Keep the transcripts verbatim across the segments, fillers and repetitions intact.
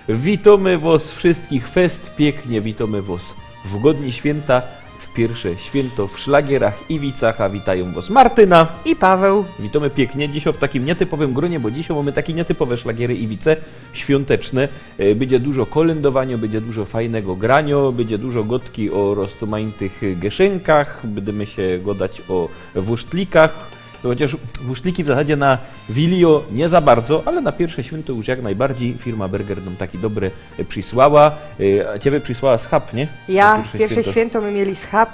Witōmy wŏs wszyjskich fest piyknie, witōmy wŏs w godni świynta, w piyrsze świynto w szlagierach i wicach, a witajōm wŏs Martyna. I Paweł. Witōmy piyknie. Dzisiŏ w takim nietypowym grōnie, bo dzisiŏ mōmy takie nietypowe szlagiery i wice świąteczne. E, bydzie dużo kolyndowaniŏ, bydzie dużo fajnego graniŏ, bydzie dużo gŏdki ô roztōmajtych geszynkach, bydymy sie gŏdać ô wusztlikach. Chociŏż wusztliki w zasadzie na Wilijŏ niy za bardzo, ale na piyrsze świynto już jak nojbardziyj. Firma Berger nōm taki dobry, e, przisłała. E, a ciebie przisłała schab, niy? Ja, na piyrsze świynto my mieli schab.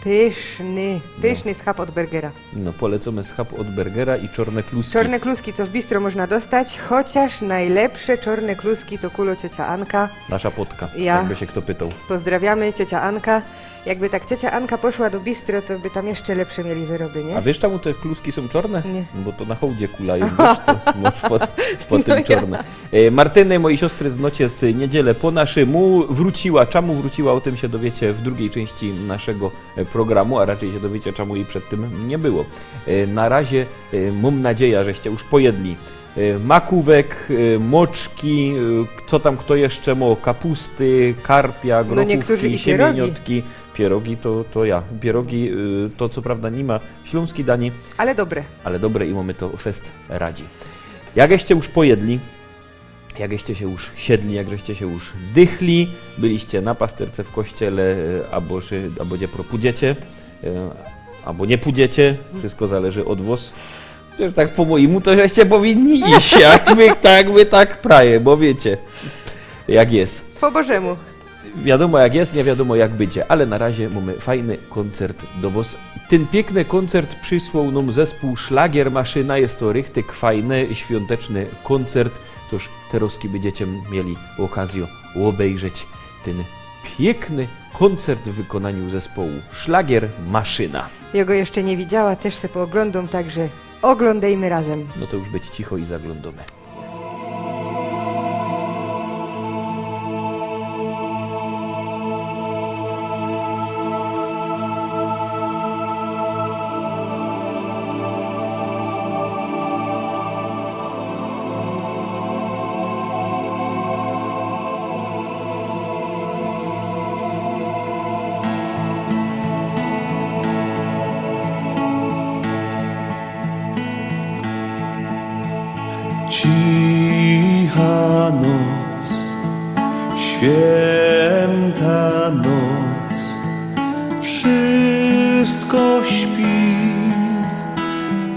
Pyszny, pyszny schab ôd Bergera. No, polecōmy schab ôd Bergera i czŏrne kluski. Czŏrne kluski, co w bistro można dostać, chociŏż nojlepsze czŏrne kluski to kulo ciocia Anka. Nasza potka, ja, jakby sie fto pytoł. Pozdrawiamy ciociã Ankã. Jakby tak ciocia Anka poszła do bistro, to by tam jeszcze lepsze mieli wyroby, niy? A wiysz, czymu te kluski sōm czŏrne? Niy. Bo to na hołdzie kulajōm, wiysz, to mŏsz pod, pod tym czŏrne. E, Martyny, moje siostry, znŏcie z niedziele po naszymu. Wrōciła. Czymu wrōciła, ô tym sie dowiecie w drugij czynści naszego, e, programu, a raczyj sie dowiecie, czymu jij przed tym niy było. E, na razie, e, mōm nadzieja, żeście już pojedli e, makōwek, e, mōczki, e, co tam fto jeszcze mŏ, kapusty, karpia, no, grochōwki, niektórzy i pierogi. Siemieniotki. Pierogi to, to ja. Pierogi, e, to co prawda niy ma ślōnskij danie. Ale dobre. Ale dobre i mōmy to fest radzi. Jakście już pojedli, jakście sie już siedli, jakście sie już dychli, byliście na pasterce, w kościele, e, abo, abo gdzie pro pudziecie, e, abo niy pudziecie, wszysko zależy ôd wŏs. Chociŏż tak po mojimu to żeście powinni iś, jak my, tak my tak prawie, bo wiycie, jak je. Po Bożymu. Wiadōmo jak je, niy wiadōmo jak bydzie, ale na razie mōmy fajny kōncert do wŏs. Tyn piykny kōncert przysłŏł nōm zespōł Szlagier Maszyna, je to richtig fajny, świąteczny kōncert, tōż terŏzki bydziecie mieli ôkazyjõ ôbejrzeć tyn piykny kōncert w wykōnaniu zespōłu Szlagier Maszyna. Jo go jeszcze niy widziała, tyż se pooglōndōm, tak że ôglōndejmy razym. No to już być cicho i zaglōndōmy. Cicha noc, świynta noc, wszysko śpi,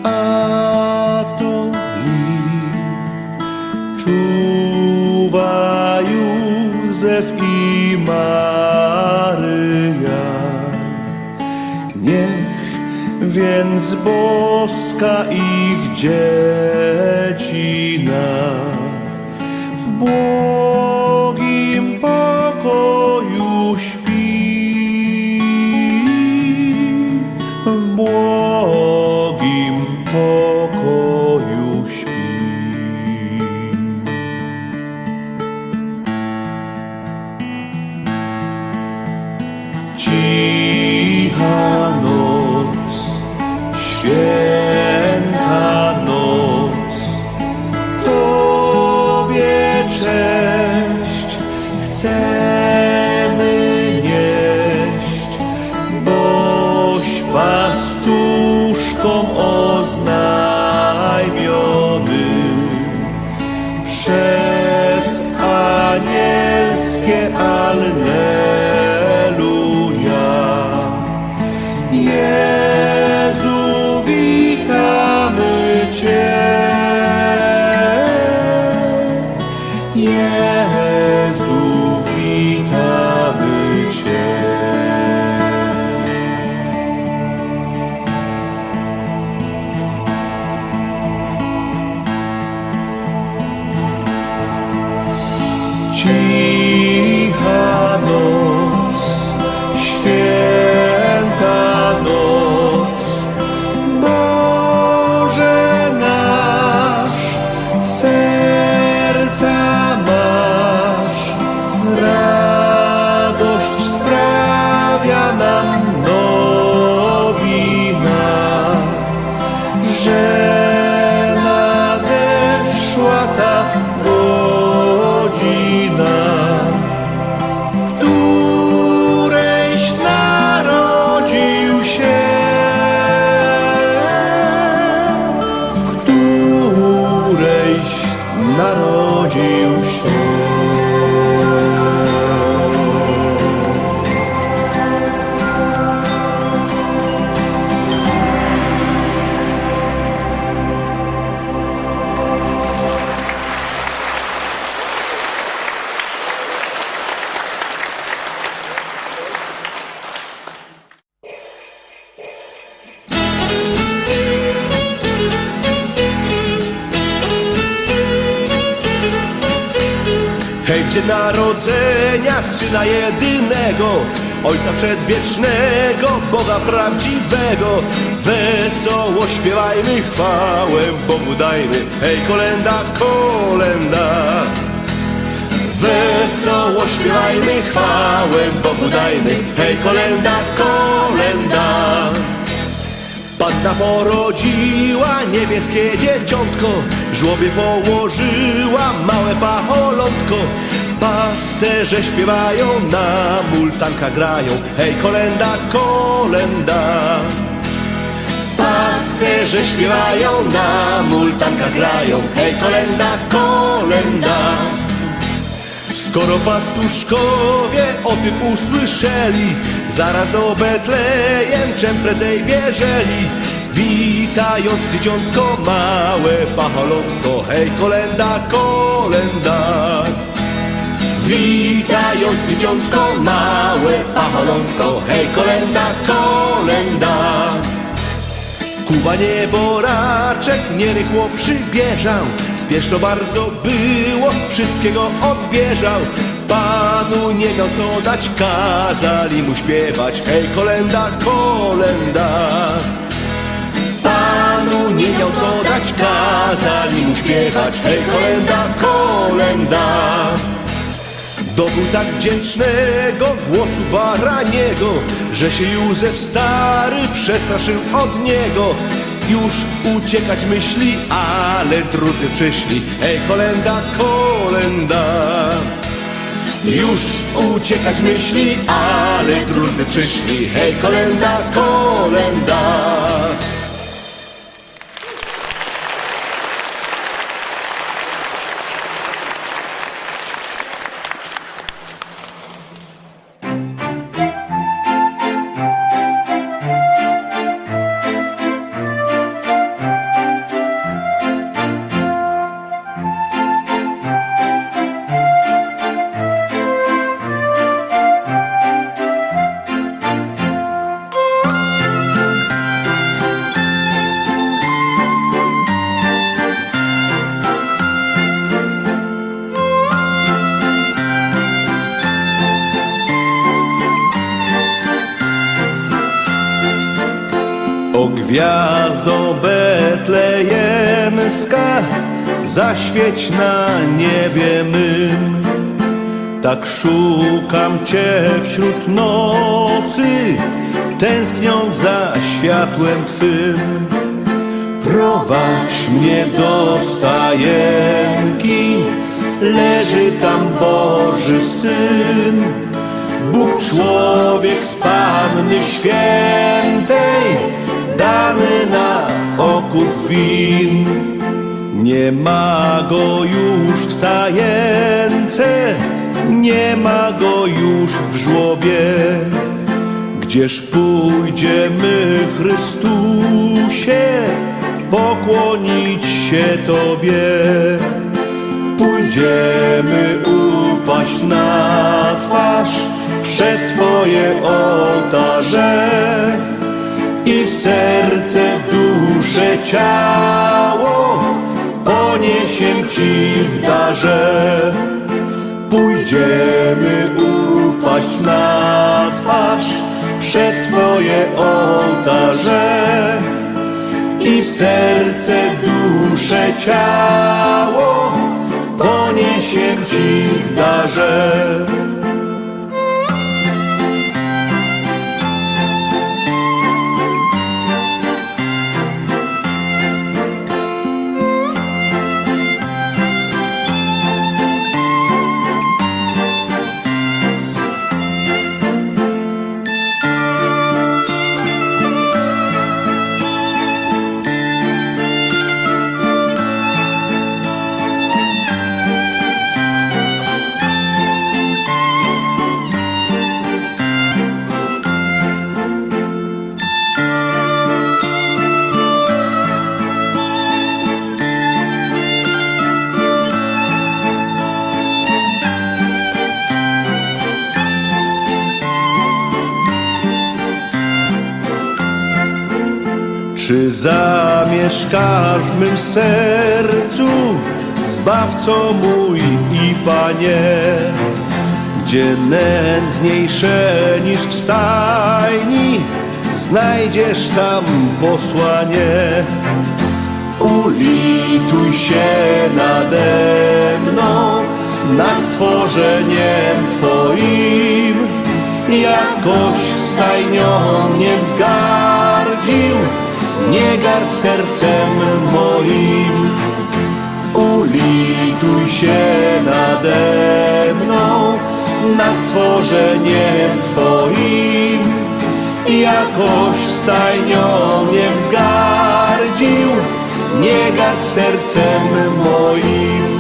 a to my czuwa Józef i Maryja. Niych wiyns boska ich dziecina w błogim pokoju śpi, w błogim pokoju śpi. Cicha noc, świynta noc, Tobie cześć chcemy nieść, boś pastuszkōm ôznajmiōny. Bez anielskie Alleluja. Jezu, witamy Cię. Jezu, witamy Cię. Cicha narodził się. Hej, w dzień narodzenia Syna jedynego, Ojca Przedwiecznego, Boga prawdziwego, wesoło śpiewajmy, chwałę Bogu dajmy. Hej, kolenda, kolenda. Wesoło śpiewajmy, chwałę Bogu dajmy. Hej, kolenda, kolenda. Panna porodziła niebieskie dzieciątko, w żłobie położyła małe pacholątko. Pasterze śpiewają, na multanka grają. Hej, kolenda, kolenda. Pasterze śpiewają, na multanka grają. Hej, kolenda, kolenda. Skoro pastuszkowie o tym usłyszeli, zaraz do Betlejem czym prędzej bierzeli. Witając dzieciątko małe, pacholątko, hej, kolenda, kolenda. Witając dzieciątko małe, pacholątko, hej, kolenda, kolenda. Kuba nieboraczek nierychło przybieżał, spieszno bardzo było, wszystkiego odbieżał. Panu nie miał co dać, kazali mu śpiewać, hej, kolenda, kolenda. Panu nie miał co dać, kazali mu śpiewać, hej, kolenda, kolenda. Dobył tak wdzięcznego głosu baraniego, że się Józef stary przestraszył od niego. Już uciekać myśli, ale drudzy przyszli. Hej, kolenda, kolenda. Już uciekać myśli, ale drudzy przyszli. Hej, kolenda, kolenda. O gwiazdo betlejemska, zaświeć na niebie mym. Tak szukam Cię wśród nocy, tęskniąc za światłem Twym. Prowadź mnie do stajenki, leży tam Boży Syn. Bóg człowiek z Panny Świętej, dany na okup win. Nie ma Go już w stajence, nie ma Go już w żłobie. Gdzież pójdziemy, Chrystusie, pokłonić się Tobie? Pójdziemy upaść na twarz przed Twoje ołtarze i w serce, duszę, ciało poniesiem Ci w darze. Pójdziemy upaść na twarz przed Twoje ołtarze i w serce, duszę, ciało poniesiem Ci w darze. Czy zamieszkasz w mym sercu, Zbawco mōj i Panie? Gdzie nędzniejsze niż w stajni, znajdziesz tam posłanie. Ulituj się nade mną, nad stworzeniem Twoim. Jakoś stajnią nie wzgardził, nie gardź sercem moim. Ulituj się nade mną, nad stworzeniem Twoim. Jakoś stajnią nie wzgardził, nie gardź sercem moim.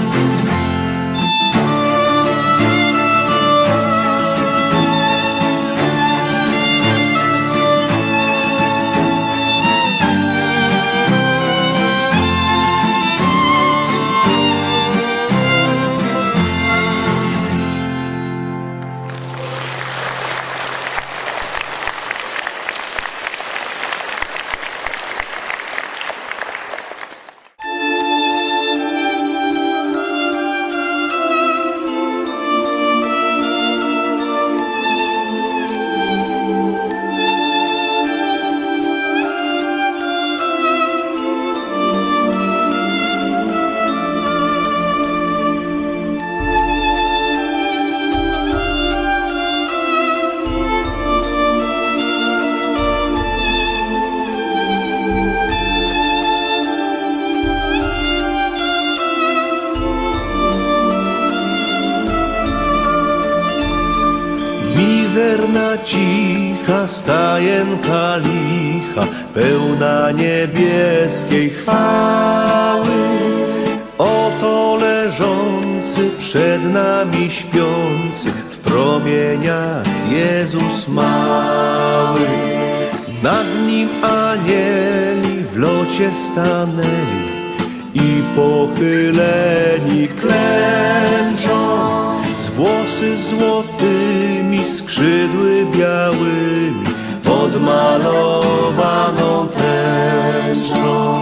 Mizerna, cicha stajenka licha, pełna niebieskiej chwały. Oto leżący, przed nami śpiący, w promieniach Jezus mały. Nad nim anieli w locie stanęli i pochyleni klęczą, z włosy złotymi, skrzydły białymi, podmalowaną tęczą.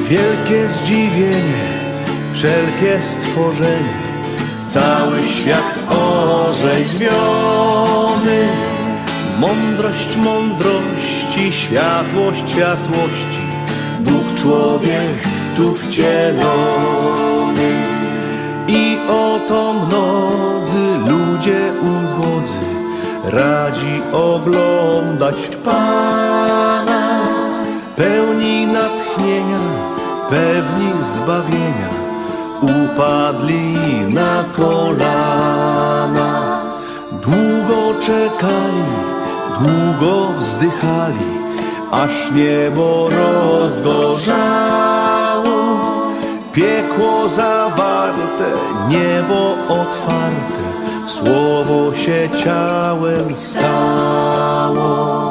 Wielkie zdziwienie, wszelkie stworzenie, cały świat orzeźwiony. Mądrość mądrości, światłość światłości, Bóg człowiek tu wcielony. I oto mnodzy ludzie ubodzy, radzi oglądać Pana. Pełni natchnienia, pewni zbawienia, upadli na kolana. Długo czekali, długo wzdychali, aż niebo rozgorzało. Piekło zawarte, niebo otwarte, słowo się ciałem stało.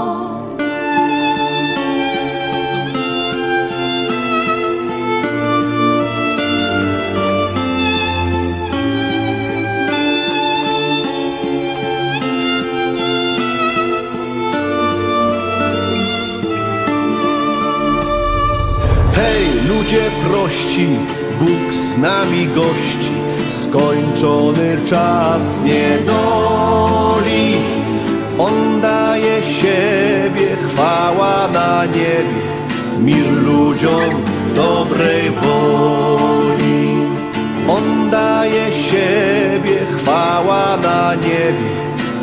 Hej, ludzie prości, Bóg z nami gości, skończony czas niedoli. On daje siebie, chwała na niebie, mir ludziom dobrej woli. On daje siebie, chwała na niebie,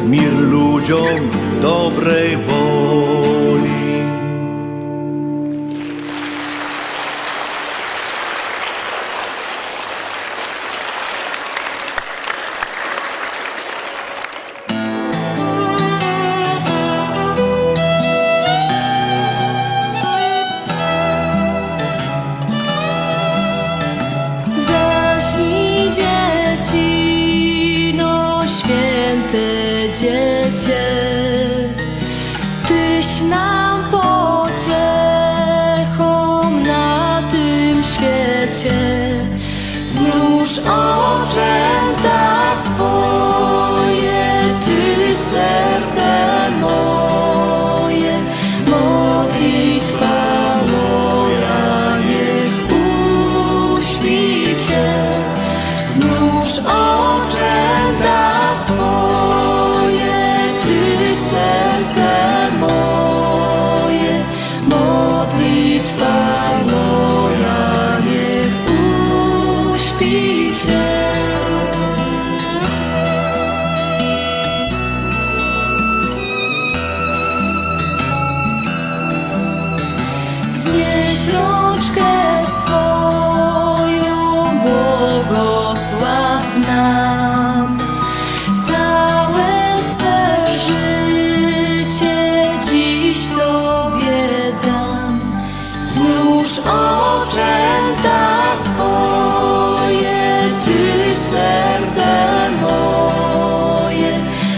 mir ludziom dobrej woli. Nam pociechōm na tym świecie. Znōż oczynta swoje, Tyś serce moje, modlitwa moja niech uśpi Cię. Znōż oczynta swoje, Tyś serce moje, modlitwa moja niech uśpi Cię. Wznieś rączkę swoją, błogosław nam. Całe swe życie dziś Tobie dam. Znōż oczynta swoje, Tyś serce moje,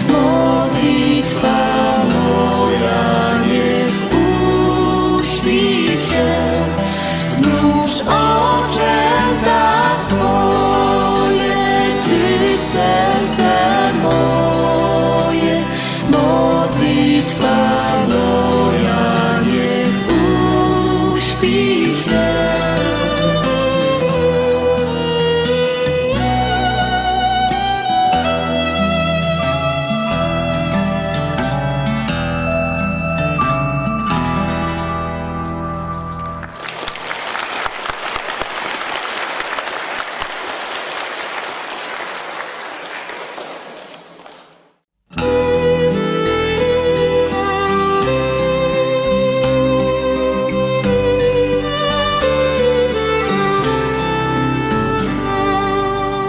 modlitwa moja niech uśpi Cię. Znōż oczynta swoje, Tyś serce moje, modlitwa moja niech uśpi Cię.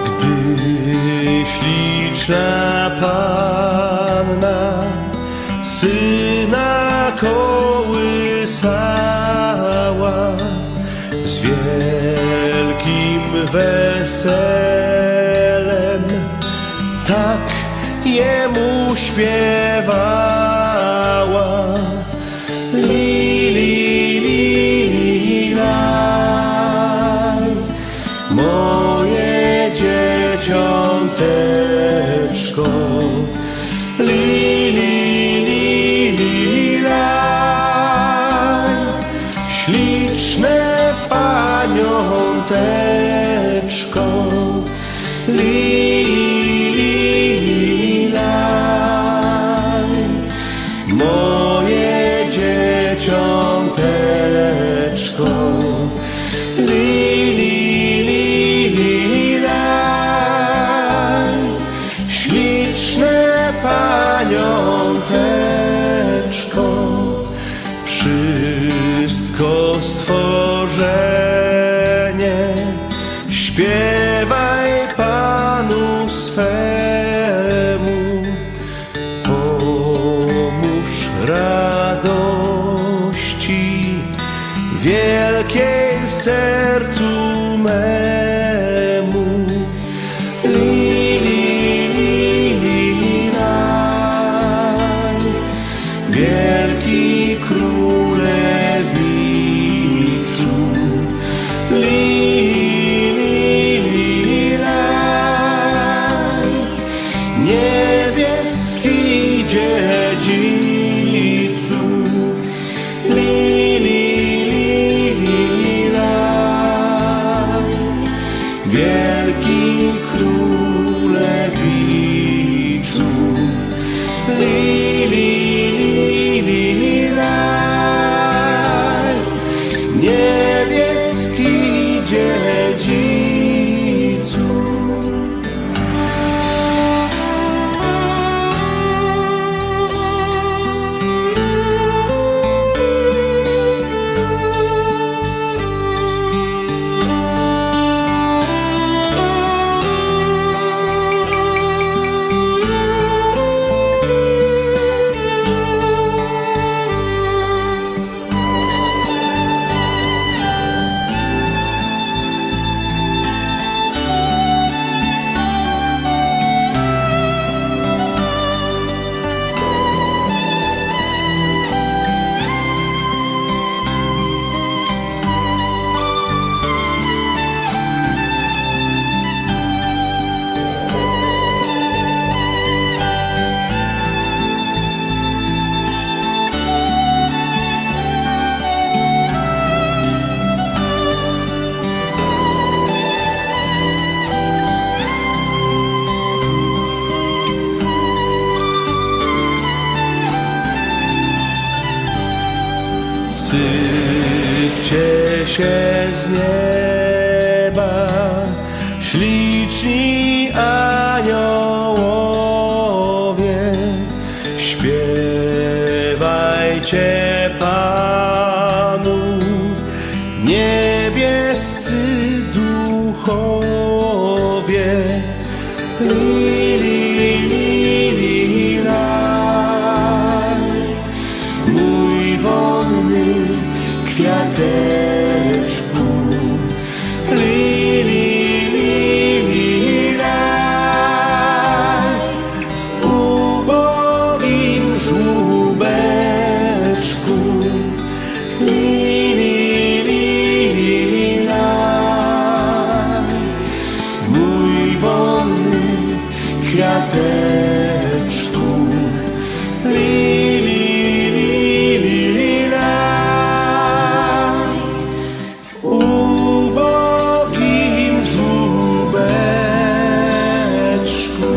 Gdy śliczna panna syna kołysała, z wielkim weselym tak jemu śpiewała. Li, li, li, li, laj, moje dzieciąteczko. Li, li, li, li, laj, śliczne paniąteczko. Li, li, li, li, laj, moje dzieciąteczko. Li, li, li, li, laj, śliczne paniąteczko. Wszystko stworzenie, śpiewaj Panu swemu. Pomnōż radości wielkiej sercu memu. Li, li, li, li, laj, wielki królewiczu. Li, li, li, laj, niebieski dziedzicu. Li, li, li, li, laj, Sypcie sie z nieba śliczni aniołowie, śpiewajcie Panu, niebiescy duchowie. Li, li, li, li, laj, mōj wōnny kwiateczku. Li, li, li, li, laj, w ubogim żłōbeczku. Li, li, li, li, laj, mōj wōnny kwiateczku. Li, li, li, li, laj, w ubogim żłōbeczku.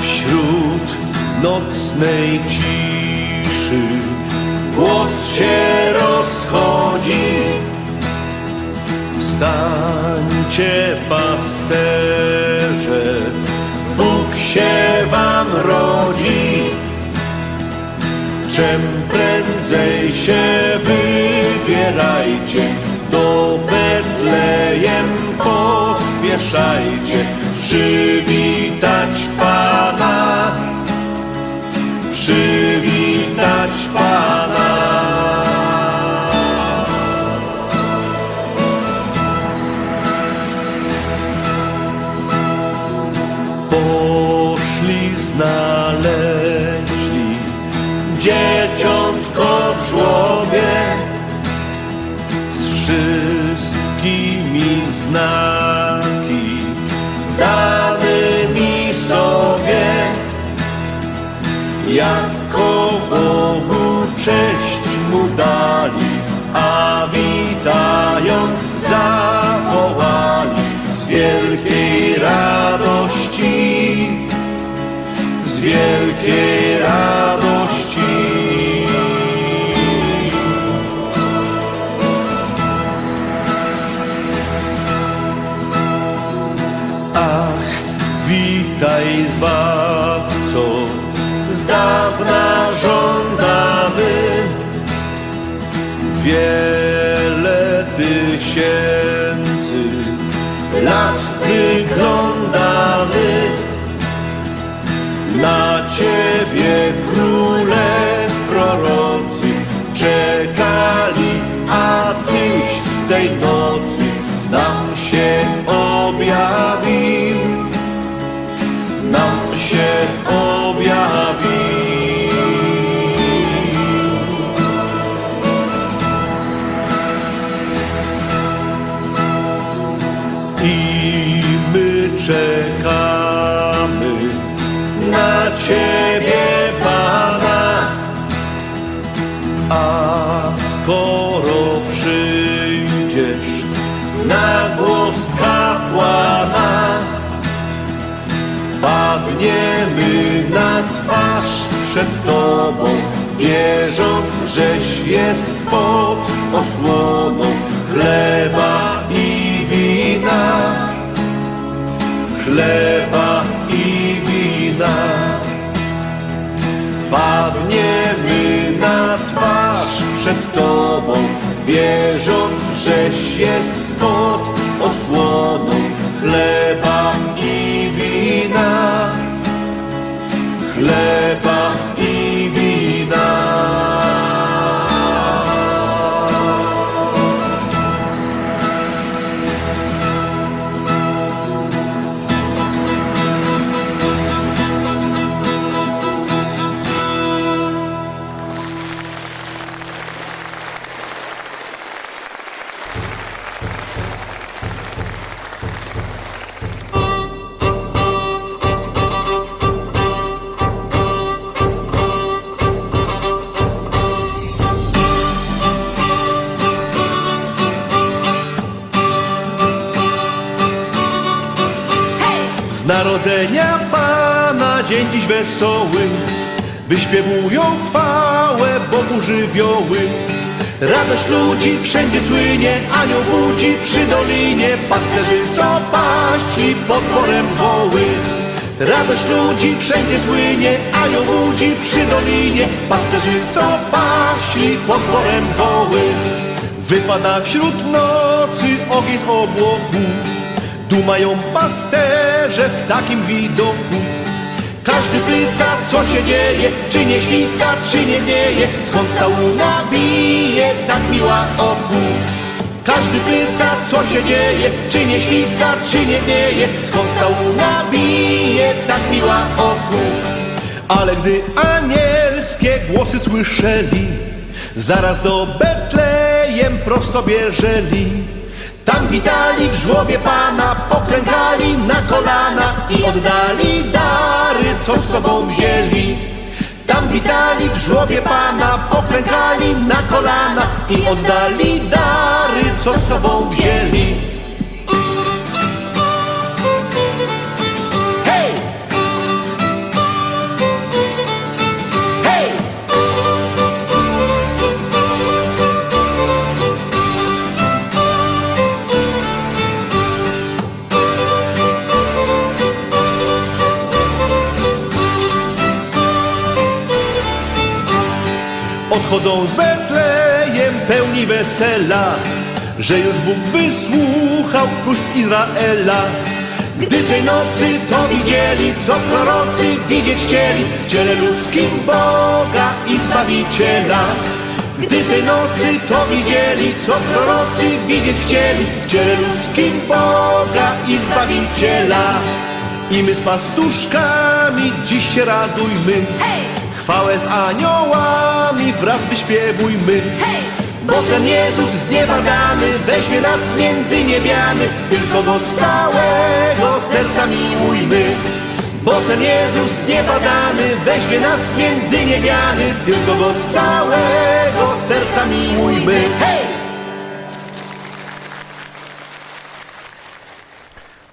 Wśród nocnej ciszy głos się rozchodzi. Wstańcie, pasterze, Bóg się wam rodzi. Czym prędzej się wybierajcie, do Betlejem pospieszajcie, przywitać Pana, przywitać Pana. Poszli, znaleźli dzieciątko w żłobie, z wszystkimi znaki danymi sobie. Jako Bogu cześć mu dali, a witając zawołali: z wielkiej radości, z wielkiej radości. Ach, witaj, Zbawco, z dawna żądany, wiele tysięcy lat wyglądany. Na Ciebie, Króle, prorocy czekali, a Tyś z tej nocy nam się objawił, nam się objawił. I my czekamy na Ciebie, Pana, a skoro przyjdziesz na głos kapłana, padniemy na twarz przed Tobą, wierząc, żeś jest pod osłoną chleba i wina, chleba i wina. Padniemy na twarz przed Tobą, wierząc, żeś jest pod osłoną chleba i wina. Chleba i wina. Z narodzenia Pana dzień dziś wesoły, wyśpiewują chwałę Bogu żywioły. Radość ludzi wszędzie słynie, anioł budzi przy dolinie pasterzy, co pasli pod dworem woły. Radość ludzi wszędzie słynie, anioł budzi przy dolinie pasterzy, co pasli pod dworem woły. Wypada wśród nocy ogień z obłoku, dumają pasterze w takim widoku. Każdy pyta, co się dzieje, czy nie świta, czy nie dnieje, skąd ta łuna bije tak miła oku. Każdy pyta, co się dzieje, czy nie świta, czy nie dnieje, skąd ta łuna bije tak miła oku. Ale gdy anielskie głosy słyszeli, zaraz do Betlejem prosto bierzeli. Tam witali w żłobie Pana, poklękali na kolana i oddali dary, co z sobą wzięli. Tam witali w żłobie Pana, poklękali na kolana i oddali dary, co z sobą wzięli. Hej! Hej! Odchodzą z Betlejem pełni wesela, że już Bóg wysłuchał próśb Izraela. Gdy tej nocy to widzieli, co prorocy widzieć chcieli, w ciele ludzkim Boga i Zbawiciela. Gdy tej nocy to widzieli, co prorocy widzieć chcieli, w ciele ludzkim Boga i Zbawiciela. I my z pastuszkami dziś się radujmy. Hej! Chwałę z aniołami wraz wyśpiewujmy. Hej! Bo ten Jezus z nieba dany weźmie nas między niebiany, tylko go z całego serca miłujmy. Bo ten Jezus z nieba dany weźmie nas między niebiany, tylko go z całego serca miłujmy. Hej!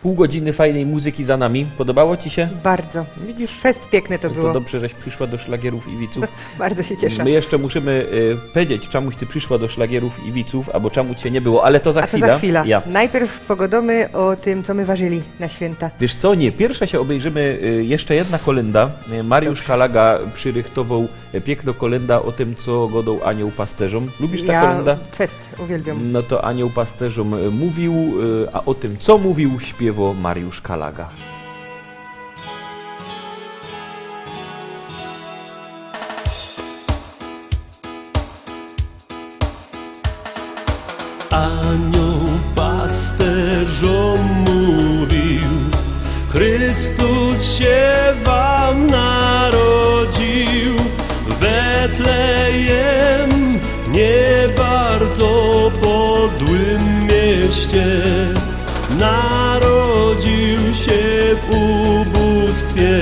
Pół godziny fajnej muzyki za nami. Podobało ci się? Bardzo. Widzisz? Fest piękne to No to było. dobrze, żeś przyszła do szlagierów i wiców. Bardzo się cieszę. My jeszcze musimy y, powiedzieć, czemuś ty przyszła do szlagierów i wiców, albo czemu cię nie było, ale to za A to chwilę. za chwila. Ja. Najpierw pogodomy o tym, co my ważyli na święta. Wiesz co, nie, pierwsze się obejrzymy y, jeszcze jedna kolenda. Y, Mariusz Dobrze. Kalaga przyrychtował y, piękną kolenda o tym, co godał anioł pasterzom. Lubisz tę Ja kolendã? fest, uwielbiam. No to anioł pasterzom y, mówił, y, a o tym, co mówił, śpiewo Mariusz Kalaga. Anioł pasterzom mówił: Chrystus się wam narodził w Betlejem, nie bardzo podłym mieście. Narodził się w ubóstwie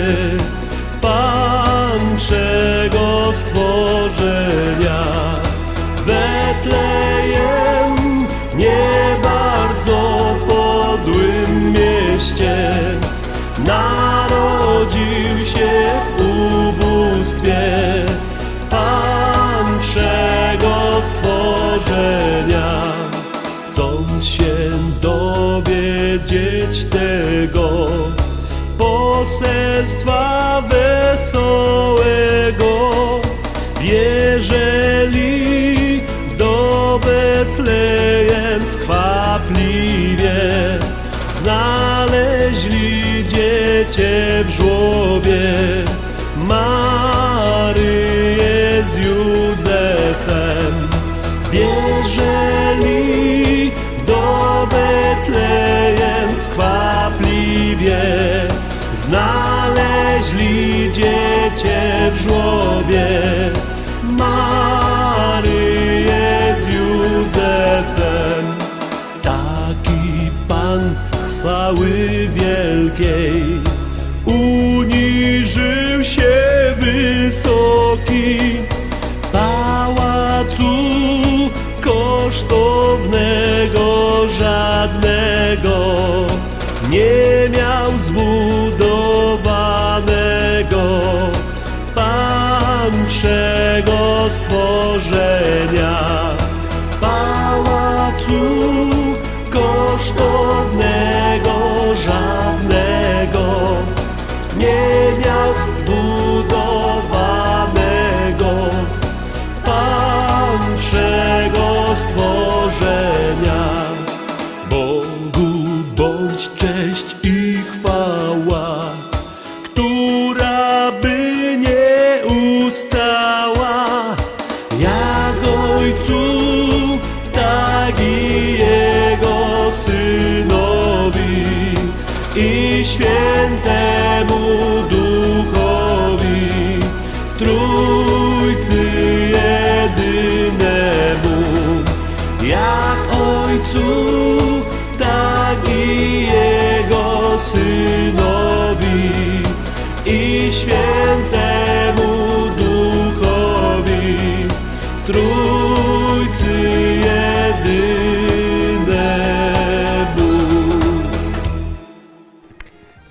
Pan wszego stworzenia. Betlejem, nie bardzo podłym mieście, narodził się w ubóstwie Pan wszego stworzenia. Chcąc się dowiedzieć tego poselstwa, Betlejem skwapliwie znaleźli dziecię w żłobie. Maryję z Józefem bierzeli do Betlejem skwapliwie. Znaleźli dziecię w żłobie. Maryję z Józefem. Taki Pan chwały wielkiej uniżył się wysoki. Pałacu kosztownego żadnego nie miał zbudowanego Pan wszego stworzenia. Pałacu kosztownego żadnego nie miał zbudowanego Pan wszego stworzenia. Bogu bądź cześć i chwała, która by nie ustała, jak Ojcu, tak i Jego Synowi i Świętemu Duchowi, Trójcy jedynemu, jak Ojcu, tak i Jego Synowi i Świętemu Duchowi, Trójcy jedynemu.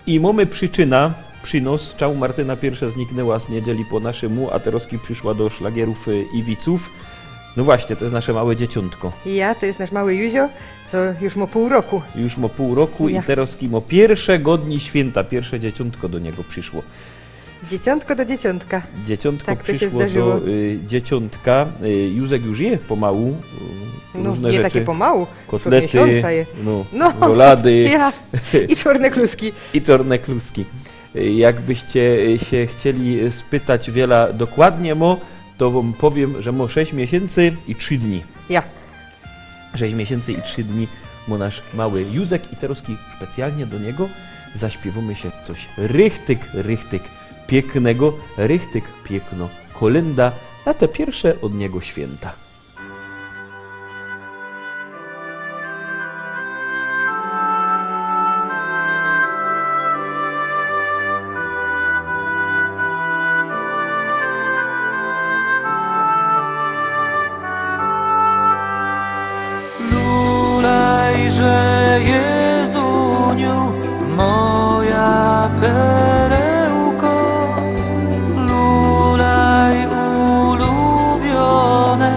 I mōmy prziczyna, przinos, czału Martyna piyrsze zniknōła z niedzieli po naszymu, a teroski prziszła do szlagierōw, y, i wicōw. No właśnie, to je nasze małe dzieciōntko. Ja, to je nasz mały Józio, co już mo pōł roku. Już mo pōł roku i Ja. Teroski mo piyrsze godni świynta, piyrsze dzieciōntko do niego prziszło. Dzieciōntko do dzieciōntka. Dzieciōntko Tak to się prziszło zdarzyło. do, y, dzieciōntka. Y, Józek już je pomału, y, No, różne niy rzeczy. Takie pomału. Kotlety, Miesiōnca je. no, No, rolady. Ja. I czŏrne kluski. I czŏrne kluski. Y, jakbyście, y, sie chcieli, y, spytać wiela dokładnie mo, to wōm powiym, że mo sześć miesiyncy i trzi dni. Ja. Sześć miesiyncy i trzi dni mo nasz mały Józek i teroski specjalnie do niego zaśpiywōmy sie coś richtig, richtig piyknego, richtig piykno kolynda na te piyrsze od niego świynta. Lulejże, Jezuniu, moja perełko, lulej ulubiōne,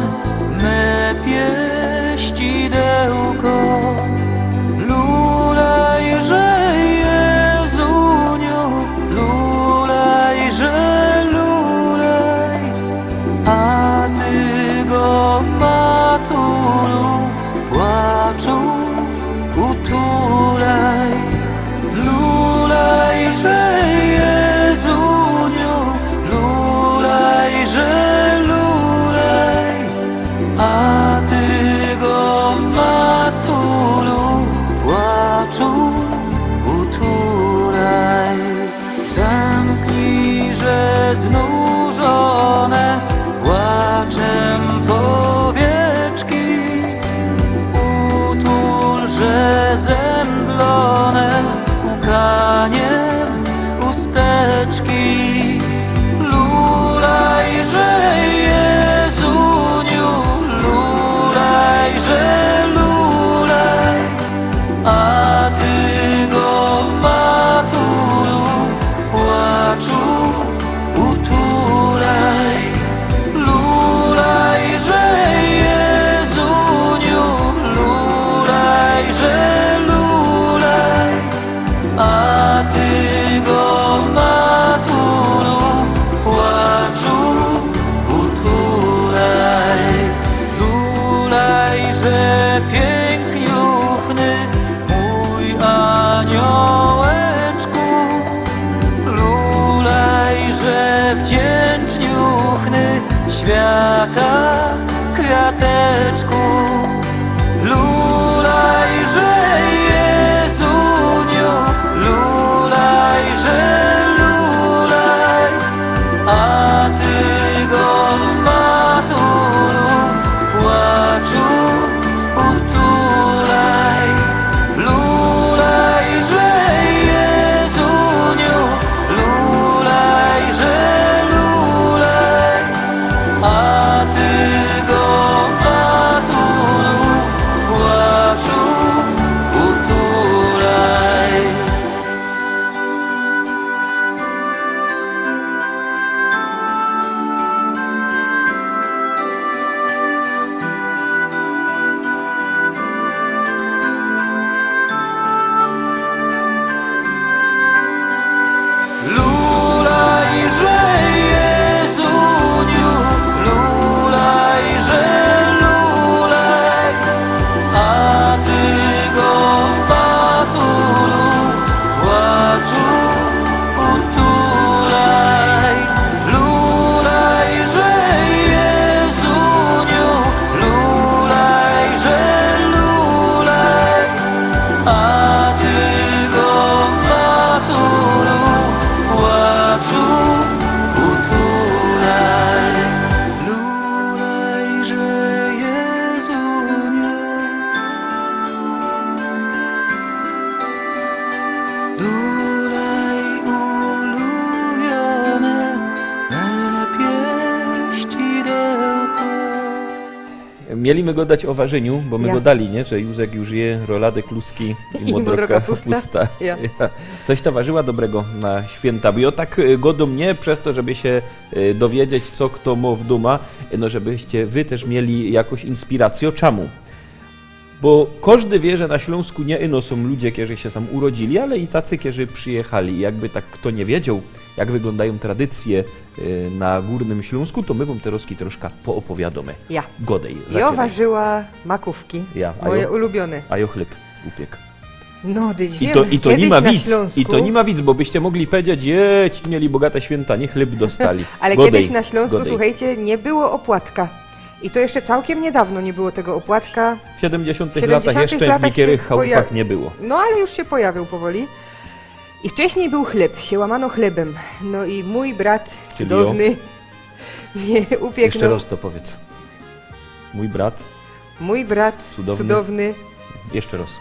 Kwiata, kwiateczku, lulaj, że Jezuniu, lulaj, że lulaj, a ty go, matulu, w płaczu utulaj. Lulaj, że Jezuniu, lulaj, że lulaj, a ty go, matulu, w płaczu utulaj. Lulaj, że Jezuniu, lulaj, że lulaj, a ty go, matulu, w płaczu utulaj. Lulaj, że Jezuniu, lulaj, że lulaj, a ty go, matulu, w płaczu utulaj. Lulaj, że Jezuniu, lulaj, ulubione me pieścidełko. Mieli my godać ô warzyniu, bo my godali, nie? Że Józek już je rolady, kluski i modroka pusta. Ja. Coś to warzyła dobrego na święta? Bo jŏ tak, y, godōm niy przez to, żeby sie, y, dowiedzieć, co kto mŏ w dōma, y, no żebyście wy tyż mieli jakoś inspiracjõ. Czamu? Bo kożdy wiy, że na Ślōnsku niy ino sōm ludzie, kerzy sie sam urodzili, ale i tacy, kerzy przijechali. Jakby tak kto niy wiedzioł, jak wyglōndajōm tradycje, y, na Gōrnym Ślōnsku, to my wōm terŏzki troszka poopowiadōmy. Ja. Godej, jŏ warzyła makōwki, moje ulubiōne. A jŏ chlyb upiek. No, dyć wiym. I to niy ma wic, i to niy ma wic, bo byście mogli powiedzieć, je, ci mieli bogate świynta, niy, chlyb dostali. Ale kedyś na Ślōnsku, słuchejcie, niy było ôpłatka. I to jeszcze cołkiym niydŏwno niy było tego ôpłatka. W siedymdziesiōntych latach jeszcze w niykerych chałupach niy było. No, ale już sie pojawiōł powoli. I wcześnij bōł chlyb, sie łamano chlybym. No i mōj brat cudowny mie upieknōł. Jeszcze roz to powiydz. Mōj brat. Mōj brat cudowny. Jeszcze roz.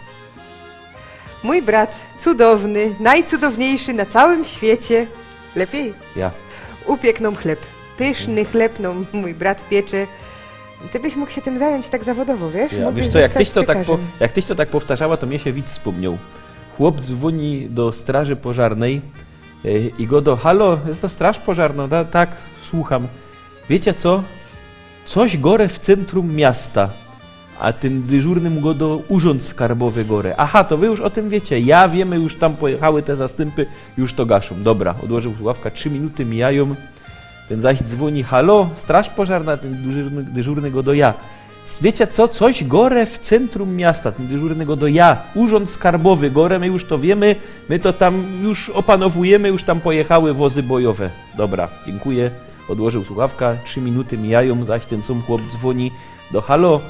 Mōj brat cudowny, nojcudowniejszy na cołkym świecie. Lepij? Ja. Upieknōł chlyb. Pyszny chlyb nōm mōj brat piecze. Ty byś mōg sie tym zajōńć tak zawodowo, wiysz? Ja. Wiysz co, jak tyś to tak powtarzała, to mie sie wic spōmniōł. Chłop dzwōni do straży pożarnej, y, i godŏ: „Halo, je to straż pożarnŏ?” „Da-, tak, słucham.” „Wiycie co? Coś gore w centrum miasta.” A tyn dyżurny mu godŏ: „Urząd skarbowy gore.” „Aha, to wy już ô tym wiycie.” „Ja, wiymy, już tam pojechały te zastympy, już to gaszōm.” „Dobra.” Ôdłożył słuchawka, trzi minuty mijajōm. Tyn zaś dzwōni: „Halo, straż pożarna?” Tyn dyżurny, dyżurny godŏ: „Ja.” „Wiycie co? Coś gore w centrum miasta.” Tyn dyżurny godŏ: „Ja, urząd skarbowy gore, my już to wiymy, my to tam już ôpanowujymy, już tam pojechały wozy bojowe.” „Dobra, dziynkuję.” Ôdłożył słuchawka, trzi minuty mijajōm, zaś tyn sōm chłop dzwōni do: „Halo,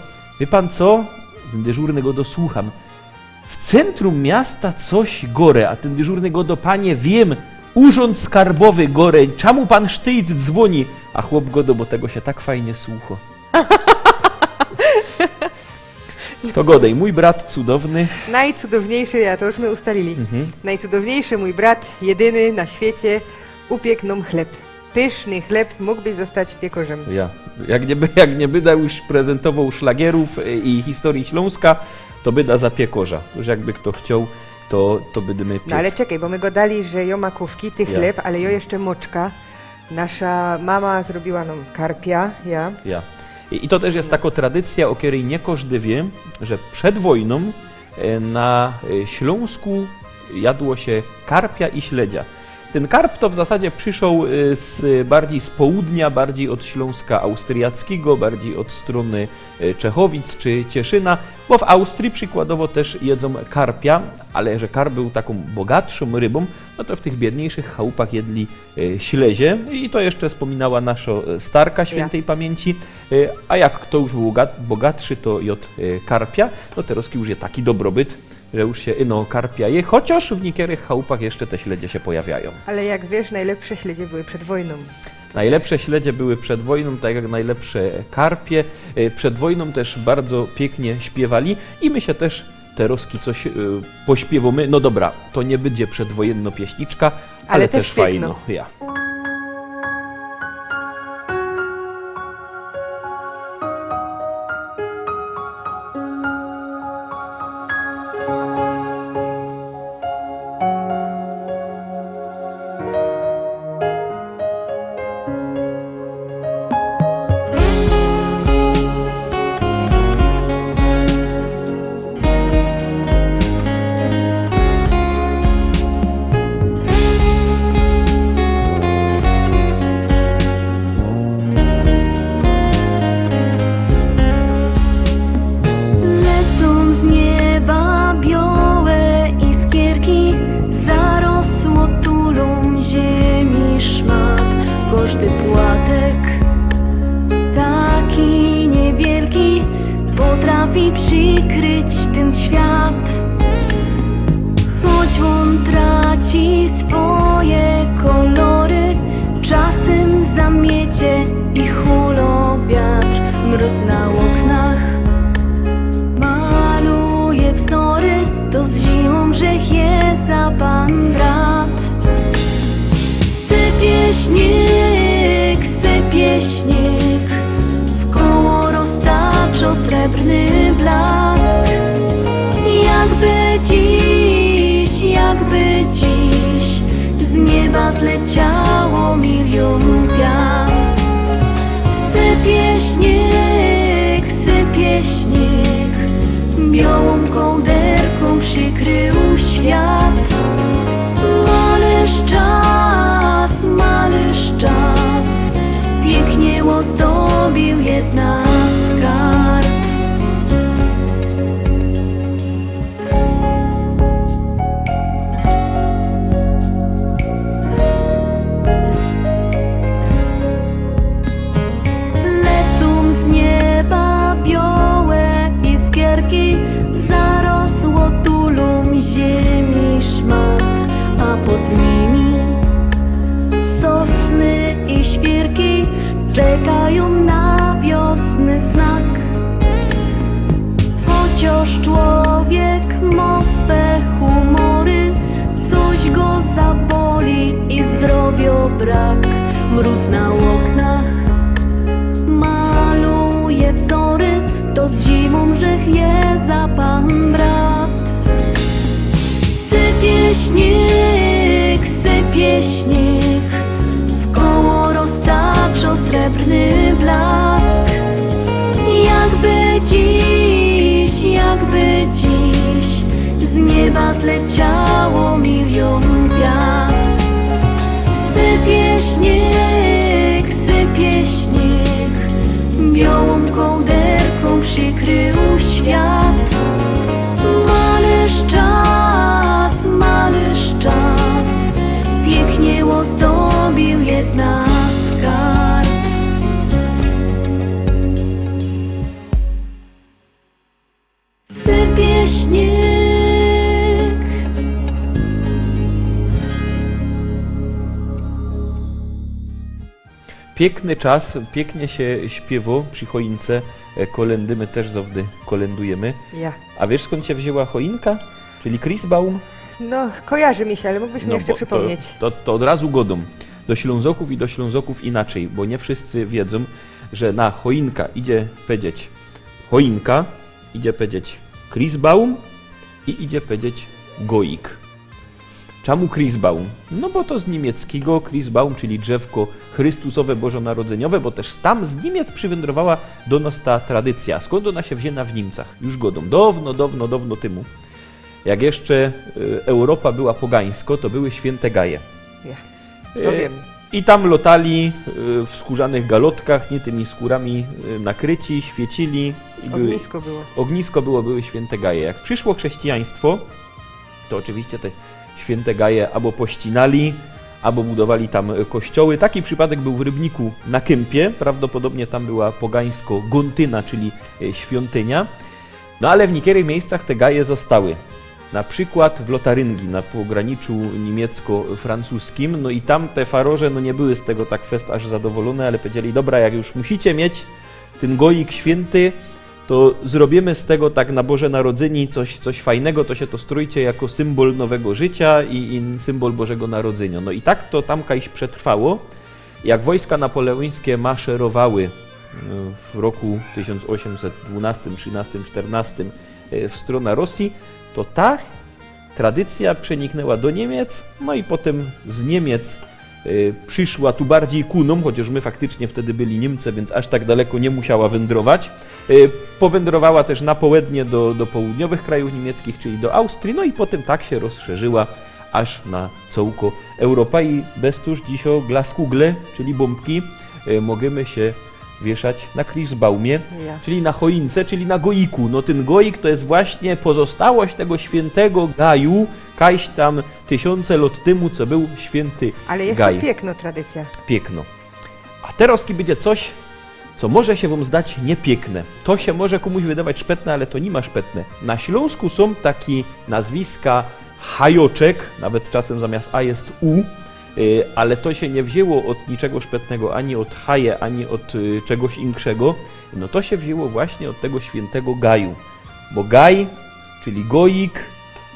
wiy pan co?” Tyn dyżurny godŏ: „Słucham.” „W centrum miasta coś gore.” A tyn dyżurny godŏ: „Panie, wiymy, urząd skarbowy gore, czamu pan sztyjc dzwōni?” A chłop godŏ: „Bo tego sie tak fajnie słuchŏ.” To godej, mōj brat cudowny. Nojcudowniejszy, ja, to już my ustalili. Mhm. Nojcudowniejszy mōj brat, jedyny na świecie, upieknōł chlyb. Pyszny chlyb, mōgłbyś zostać piekorzym. Ja. Jak niy by-, jak niy byda już prezentowoł szlagierōw, y, i historyje Ślōnska, to byda za piekorza. Już jakby kto chcioł, to, to bydymy piec. No ale czekej, bo my godali, że jŏ makōwki, ty chlyb, ale jŏ jeszcze moczka. Nasza mama zrobiła nōm karpia, ja. Ja. I, i to tyż je takŏ tradycyjŏ, ô kerej niy kożdy wiy, że przed wojnōm, e, na, e, Ślōnsku jadło sie karpia i śledzia. Tyn karp to w zasadzie przyszoł, y, z, bardzij z południa, bardzij ôd Ślōnska Austriackigo, bardzij ôd strōny, y, Czechowic czy Cieszyna, bo w Austrii przikładowo tyż jedzōm karpia, ale że karp bōł takōm bogatszōm rybōm, no to w tych biydniejszych chałupach jedli, y, ślezie i to jeszcze spōminała naszŏ, y, starka świyntej pamiyńci, y, a jak fto już bōł bogat-, bogatszy, to jŏd, y, karpia, no terŏzki już je taki dobrobyt, że już sie ino karpia je, chociŏż w niykerych chałupach jeszcze te śledzie sie pojawiajōm. Ale jak wiysz, nojlepsze śledzie były przed wojnōm. Nojlepsze śledzie były przed wojnōm, tak jak nojlepsze karpie. E, przed wojnōm tyż bardzo piyknie śpiywali i my sie tyż terŏzki coś, e, pośpiywōmy. No dobra, to niy bydzie przedwojynno pieśniczka, ale, ale tyż fajno. Ja. Lecōm z nieba biołe iskierki, zarosło tulōm ziymia szmat. Kożdy płatek, taki niywielki, potrafi przikryć tyn świat. Choć ôn traci swoje kolory, czasym zamiecie i hulo wiatr. Mrōz na ôknach maluje wzory, to z zimōm grzych je za pan brat. Sypie śniyg, sypie śniyg, wkoło roztaczŏ srebrny blask. Jakby dziś, jakby dziś z nieba zleciało miliōn gwiazd. Sypie śniyg, sypie śniyg, biołōm kołderkōm przikrył świat. Malysz czas, malysz czas, piyknie ôzdobiōł jedna z kart. Lecōm z nieba biołe iskierki, zarosło tulōm ziymia szmat, a pod nimi sosny i świyrki czekajōm na wiosny znak. Chociŏż człowiek mŏ swe humory, coś go zaboli i zdrowiŏ brak. Mrōz na ôknach maluje wzory, to z zimōm grzych je za pan brat. Sypie śniyg, sypie śniyg, wkoło roztaczŏ srebrny blask. Jakby dziś, jakby dziś z nieba zleciało miliōn gwiazd. Sypie śniyg, sypie śniyg, biołōm kołderkōm przikrył świat. Malysz czas, malysz czas, piyknie ôzdobiōł jedna z kart. Sypie śniyg. Piykny czas, piyknie sie śpiywo przi choince, e, kolyndy, my tyż zŏwdy kolyndujymy. Ja. A wiysz, skōnd sie wziyna choinka? Czyli Chrisbaum? No, kojarzi mi sie, ale mōgłbyś mi jeszcze bo przipōmnieć. To, to, to ôd razu gŏdōm. Do Ślōnzokōw i do Ślōnzokōw inaczyj, bo niy wszyscy wiedzōm, że na choinka idzie powiedzieć choinka, idzie powiedzieć Chrisbaum i idzie powiedzieć goik. Czymu Chrisbaum? No bo to z niymieckigo Chrisbaum, czyli drzewko chrystusowe, bożonarodzyniowe, bo tyż tam z Niymiec przywiyndrowała do nŏs ta tradycyjŏ. Skōnd ôna sie wziyna w Niymiecach? Już gŏdōm. Dŏwno, dŏwno, dŏwno tymu. Jak jeszcze, y, Europa była pogańsko, to były świynte gaje. Ja. To E, wiym. I tam lotali, e, w skōrzanych galotkach, niy, tymi skōrami, e, nakryci, świycili. I były, ôgnisko było. Ôgnisko było, były świynte gaje. Jak prziszło chrześcijaństwo, to ôczywiście te świynte gaje abo pościnali, abo budowali tam, e, kościoły. Taki przipadek bōł w Rybniku na Kępie. Prawdopodobnie tam była pogańsko gōntyna, czyli, e, świątynia. No ale w niykerych miyjscach te gaje ôstały. Na przikłod w Lotaryngii, na pograniczu niymiecko-francuskim. No i tam te faroże, no, niy były z tego tak fest aż zadowolōne, ale pedzieli: „Dobra, jak już musicie mieć tyn gojik świynty, to zrobiymy z tego tak na Boże Narodzynie coś, coś fajnego, to sie to strōjcie jako symbol nowego życia i, i symbol Bożego Narodzynia”. No i tak to tam kajś przetrwało. Jak wojska napoleōńske maszerowały, e, w roku tysiōnc ôziymset dwanŏstym, trzynŏstym, sztyrnŏstym, e, w strōna Rosji, to ta tradycyjŏ przeniknęła do Niymiec, no i potym z Niymiec, e, prziszła tu bardzij ku nōm, chociŏż my faktycznie wtedy byli Niymcã, wiync aż tak daleko niy musiała wyndrować. E, powędrowała tyż na połednie do, do południowych krajōw niymieckich, czyli do Austrii, no i potym tak sie rozszerzyła aż na cołkõ Europã i bez tōż dzisiŏ Glaskugle, czyli bōmbki, e, możymy sie wieszać na Chrisbaumie, ja, czyli na choince, czyli na gojiku. No tyn gojik to je właśnie pozostałość tego świyntego gaju, kajś tam tysiōnce lŏt tymu, co bōł świynty gaj. Ale je to piyknŏ tradycyjŏ. Piyknŏ. A terŏz bydzie coś, co może sie wōm zdać niypiykne. To sie może kōmuś wydawać szpetne, ale to niy ma szpetne. Na Ślōnsku sōm taki nazwiska Hajoczek, nawet czasym zamiast A je U, y, ale to sie niy wziyło ôd niczego szpetnego, ani ôd haje, ani ôd, y, czegoś inkszego. No to sie wziyło właśnie ôd tego świyntego gaju. Bo gaj, czyli gojik,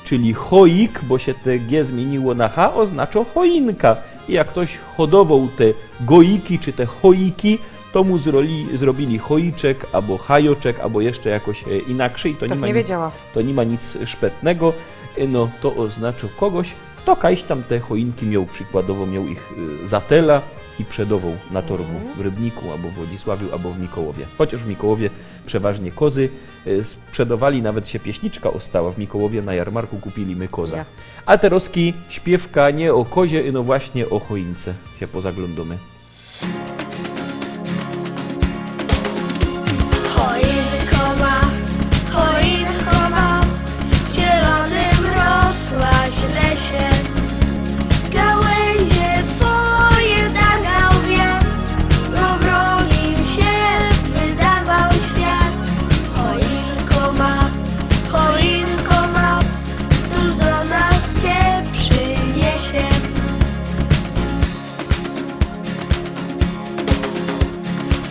czyli choik, bo sie te G zmiyniło na H, ôznaczŏ choinka. I jak ftoś hodowoł te gojiki czy te choiki, to mu zroli-, zrobiyli choiczek abo hajoczek, abo jeszcze jakoś, e, inakrzyj. To niy ma nic, to niy ma nic szpetnego. E, no, to ôznaczŏ kogoś, fto kajś tam te choinki mioł, przikładowo mioł ich, e, za tela i przedowoł na torgu w Rybniku, abo w Wodzisławiu, abo w Mikołowie. Chociŏż w Mikołowie przeważnie kozy, e, sprzedowali, nawet sie pieśniczka ôstała: „W Mikołowie na jarmarku kupiyli my koza”. Ja. A terŏz śpiywka niy ô kozie, no właśnie ô choince sie pozaglōndōmy. Choinko ma, choinko ma, w zielonym rosłaś lesie. Gałęzie twoje dargał wiatr, bo w rogiem się wydawał świat. Choinko ma, choinko ma, któż do nas cię przyniesie.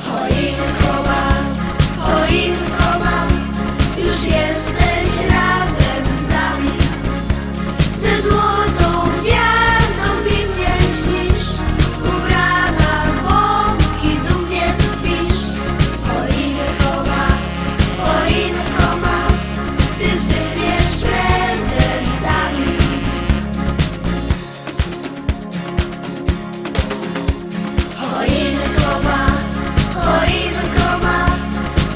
Choinko ma, choinko ma, już jesteś razem z nami. Ze złotą gwiazdą pięknie lśnisz, ubrana w bombki dumnie tkwisz. Choinko ma, choinko ma, ty sypiesz prezentami. Choinko ma, choinko ma,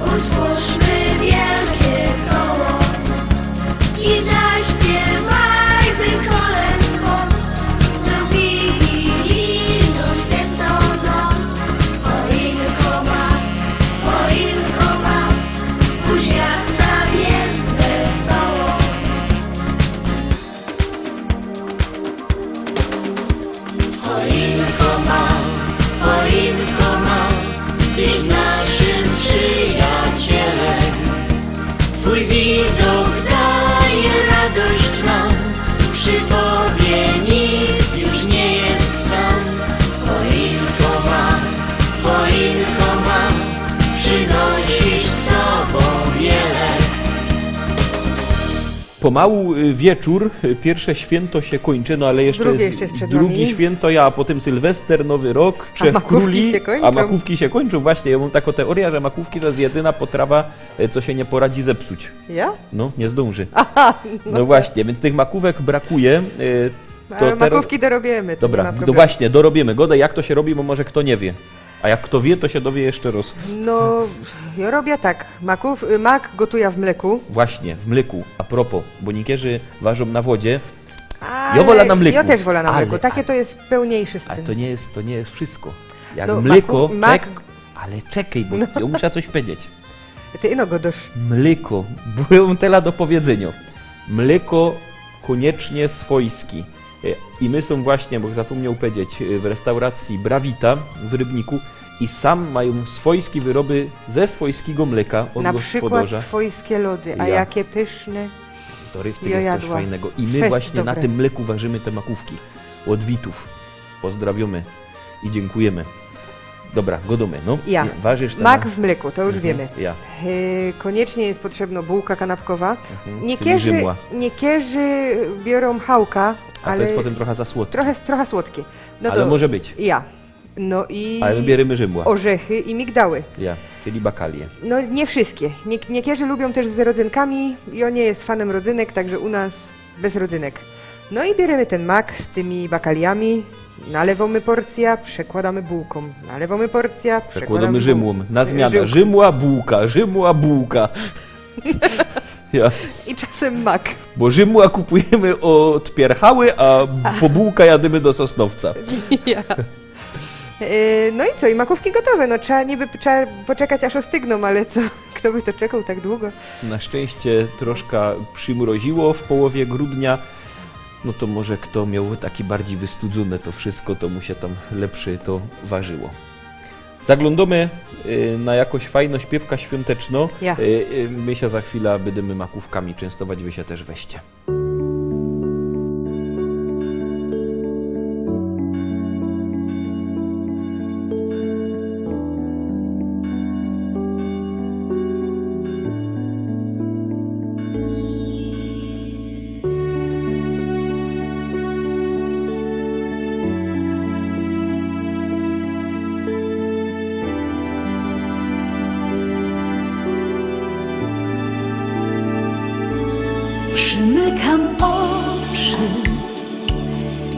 utwórzmy wielkie koło. I zaśpiewajmy kolęd moc, w wigilijną świętą noc. Choinko ma, choinko ma, spójrz, jak nam jest wesoło. Choinko ma, choinko ma, tyś naszym przyjacielem. Twój widok daje radość nam, przy tobie nikt już nie jest sam. Choinko ma, choinko ma, przynosisz z sobą wiele. Pomału, y, wieczōr, y, piyrsze świynto sie kōńczy, no ale jeszcze drugie jest, jeszcze jest przed drugie nami. Świynto, ja, a potym Sylwester, Nowy Rok, Trzech Króli, a makówki sie kōńczōm. A makówki sie kōńczōm, właśnie. Jo mōm takõ teoryjõ, że makówki to jest jedyna potrawa, e, co sie niy poradzi zepsuć. Ja? No, niy zdōnży. Aha, no. No właśnie, wiync tych makówek brakuje, e, to ale makówki dorobiymy, to niy ma problemu. Dobra, no właśnie, dorobiymy. Godej, jak to sie robi, bo może fto niy wiy. A jak fto wiy, to sie dowiy jeszcze roz. No, jo robiã tak. Maków-, mak gotujã w mlyku. Właśnie, w mlyku. A propos, bo niykerzy warzōm na wodzie, Ale jŏ wola na mlyku. Jŏ tyż wola na mlyku. Ale, takie to je pełniyjsze z tym. Ale to niy ma, to niy ma wszystko. Jak mlyko, maku-, mak-, czek-, ale czekej, bo jŏ musza coś pedzieć. Ty ino gŏdŏsz. Mlyko, bo jŏ mōm tela do powiedzynio. Mlyko kōniecznie swojski. E, i my sōm właśnie, bo zapōmniôł pedzieć, e, w restauracji Brawita w Rybniku i sam majōm swojskie wyroby ze swojskigo mlyka ôd gospodŏrza. Na przikłŏd swojskie lody, a jake pyszne. To richtig je coś fajnego. I my właśnie na tym mlyku warzymy te makōwki. Ôd witōw. Pozdrawiōmy i dziękujymy. Dobra, gŏdōmy, no. Ja. Warzysz te ma- Mak w mlyku, to już wiymy. Ja. E, kōniecznie je potrzebno bułka kanapkowa. Mhm, czyli Żymła. Niykerzy, niykerzy biorōm chałka, ale... A to je potym trocha za słodkie. Trocha, trocha słodkie. No ale to może być. Ja. No i... Ale my bierymy Żymła. Ôrzechy i migdały. Ja, czyli bakalie. No niy wszystkie. Niy-, niykerzy lubiōm tyż z rodzynkami. Jŏ niy jest fanym rodzynek, tak że u nas bez rodzynek. No i bierymy tyn mak z tymi bakaliami, nalywōmy porcyjŏ, przekłŏdōmy bułkōm. Nalywōmy porcyjŏ, przekłŏdōmy Rzymłōm. Na zmiana. Rzymła, bułka, Rzymła, bułka. Ja. I czasym mak. Bo Rzymła kupujymy ôd Pierhały, a po bułka jadymy do Sosnowca. Ja. E, no i co? I makōwki gotowe. No trzeba niby, trzeba poczekać, aż ôstygnōm, ale co? Kto by to czekał tak długo? Na szczęście troszka przymroziło w połowie grudnia. No to może kto miał taki bardziej wystudzone to wszystko, to mu się tam lepszy to warzyło. Zaglądamy, y, na jakąś fajną śpiewka świąteczną. Ja. Y, y, my się za chwilę będziemy makówkami częstować, wy się też weźcie. Przymykam oczy,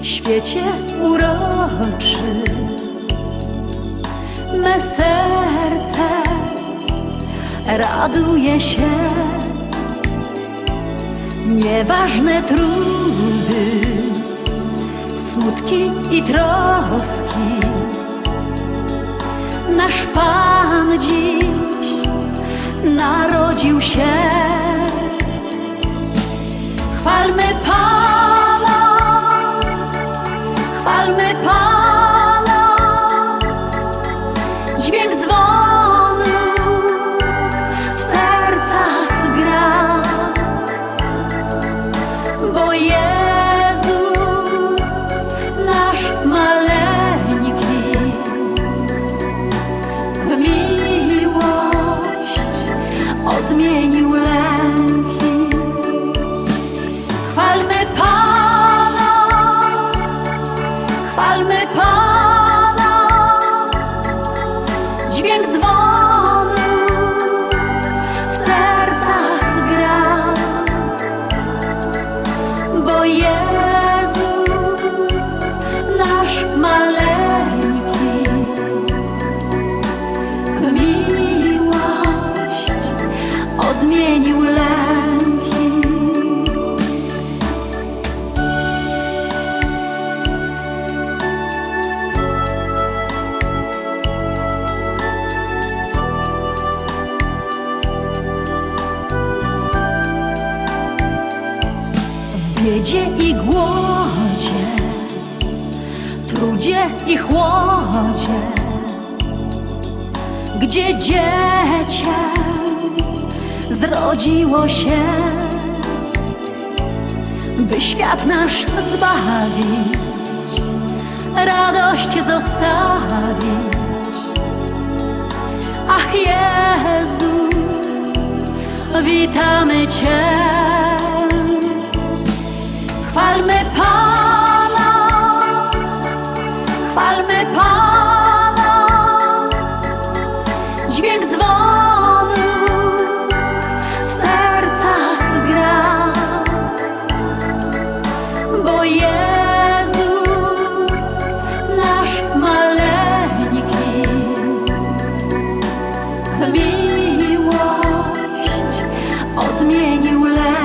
świecie uroczy, me serce raduje się. Nieważne trudy, smutki i troski, nasz Pan dziś narodził się. Chwalmy Pana, chwalmy Pana. Dźwięk dzwonów w sercach gra, bo Jezus, nasz maleńki, w miłość odmienił lęki. Chwalmy Pana, chwalmy Pana. Dźwięk dzwonów w sercach gra, bo Jezus, nasz maleńki, w miłość odmienił lęki. W biedzie i głodzie, trudzie i chłodzie, gdzie dziecię zrodziło się, by świat nasz zbawić, radość zostawić. Ach Jezu, witamy Cię. Chwalmy Pana, chwalmy Pana. Dźwięk dzwonów w sercach gra, bo Jezus, nasz maleńki, w miłość odmienił lęk.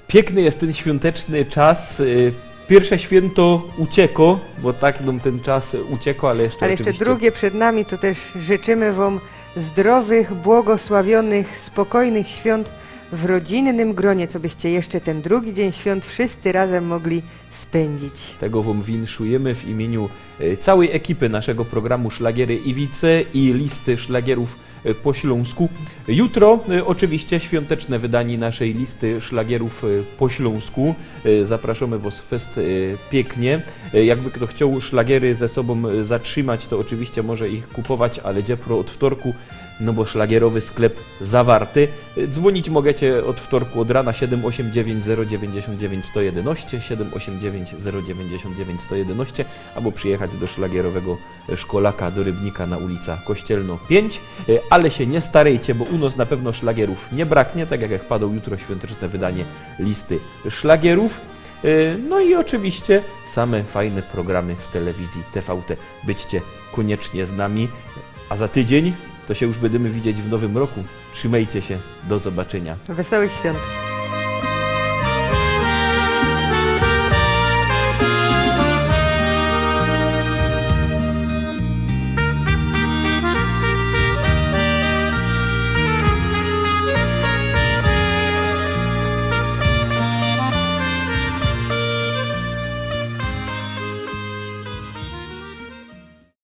Piykny je tyn świōnteczny czas. Y, piyrsze świynto uciekło, bo tak nōm tyn czas uciekło, ale jeszcze Ale jeszcze ôczywiście drugie przed nami, to też życzymy Wam zdrowych, błogosławionych, spokojnych świąt w rodzinnym gronie, co byście jeszcze ten drugi dzień świąt wszyscy razem mogli spędzić. Tego wōm winszujymy w imieniu, e, cołkij ekipy naszego programu Szlagiery i wice i listy szlagierōw, e, po ślōnsku. Jutro, e, ôczywiście świąteczne wydanie naszej listy szlagierōw, e, po ślōnsku. E, zapraszōmy wŏs fest, e, piyknie. E, jakby fto chcioł szlagiery ze sobōm, e, zatrzimać, to ôczywiście może ich kupować, ale dziepro ôd wtorku, no bo szlagierowy sklep zawarty. E, dzwōnić mogecie ôd wtorku ôd rana siedym ôsiem dziewiyńć zero dziewiyńćdziesiōnt dziewiyńć sto jedynŏście, siedym ôsiem dziewiyńć zero dziewiyńćdziesiōnt dziewiyńć sto jedynŏście, abo przijechać do szlagierowego szkolaka, do Rybnika na ulica Kościelnŏ piyńć. E, ale sie niy starejcie, bo u nŏs na pewno szlagierōw niy braknie, tak jak, jak padoł jutro świąteczne wydanie listy szlagierōw. E, no i ôczywiście same fajne programy w telewizji T V T. Bydźcie kōniecznie z nami, a za tydziyń to sie już bydymy widzieć w nowym roku. Trzimejcie sie, do zobaczyniŏ. Wesołych świąt.